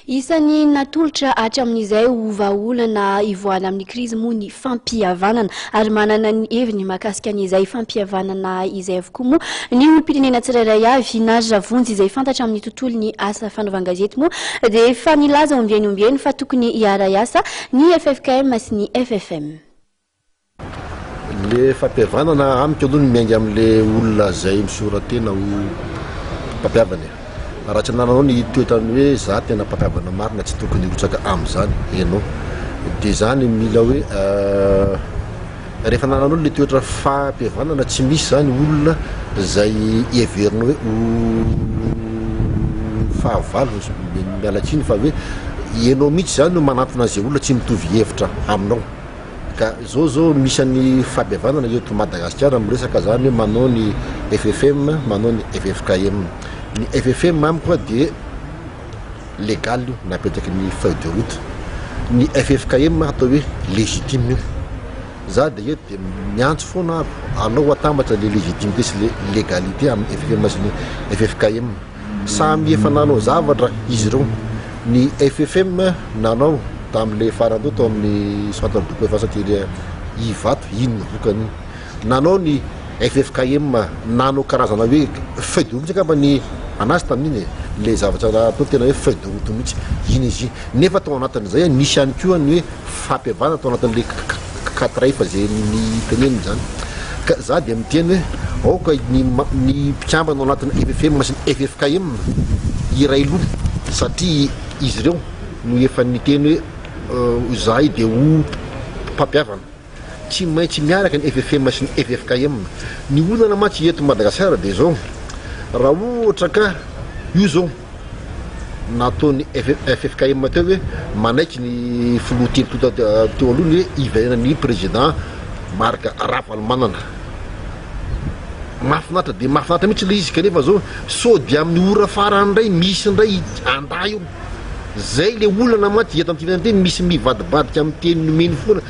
Isan'ny natolotra hatramin'izay ho vahaolana hivoahana amin'ny krizy moa ny fampihavanana ary manana ny heviny mahakasika an'izay fampihavanana izay avokoa moa ny olom-pirenena tsirairay avy. Nary Ravonjy izay fantatra amin'ny tontolon'ny asa fanaovan-gazety moa dia efa nilaza ombieny ombieny fa tokony hiara-hiasa ny ffkm sy ny ffm. Le fampihavanana amiko aloha miainga amle olona zay misora-tena ho mpampihavana e. Raha tsy anananao ny toetrany hoe za tena mpampihavana marina tsy tokony hirotsaka amzany enao. De zany mila hoe rehefa anananao le toetra fampihavanana tsy misy zany olona zay heverinao hoe ho fahavalo, miala tsiny fa hoe enao mihitsy zany no manantona an'izay olona tsy mitovy hevitra aminao. Ka zao zao misy an'ny fahabevanana eto Madagasikara miresaka zany hoe manao ny ffm manao ny ffkm. Ny ffm amiko dia légal io napetraky ny feuille de route. Ny ffkm atao hoe légitime io. Za dia eto dia miantso foana aho alao atambatra le légitimité sy le légalité amin'ny ffm sy ny ffkm. Samy efa nanao zavatra izy ireo. Ny ffm nanao tamin'ilay farany teo tao amin'ny centre de conférence aty Ivato, iny ny vokany iny. Nanao ny ffkm nanao karazana hoe feuille de route mihitsy angamba ny anazy tamin'iny e, ilay zavatra natao tena hoe feuille de route mihitsy iny izy iny. Nefa tao anatin'izay nisy ihany koa ny hoe fampihavana tao anatin'ilay 4F izay niteneniny izany. Ka za dia miteny hoe aoka ny ny mpikambana ao anatin'ny ffm sy ny ffkm hiray loha satria izy ireo no efa niteny hoe izahay dia ho mpampihavana. Tsy maintsy miaraka ny ffm sy ny ffkm. Ny olana mantsy eto Madagasikara dia izao, raha ohatra ka io izao, nataon'ny ffkm teo hoe manaiky ny filoha telo tonta teo aloha ny hoe hiverenan'ny président Marc Ravalomanana. Mahafinaritra dia mahafinaritra mihitsy ilay izy kanefa zao sao dia amin'ny ora farany indray misy indray handà eo. Zay le olana mantsy eto amin'ity firenena ity misy mivadibadika amin'ny teny nomeny foana.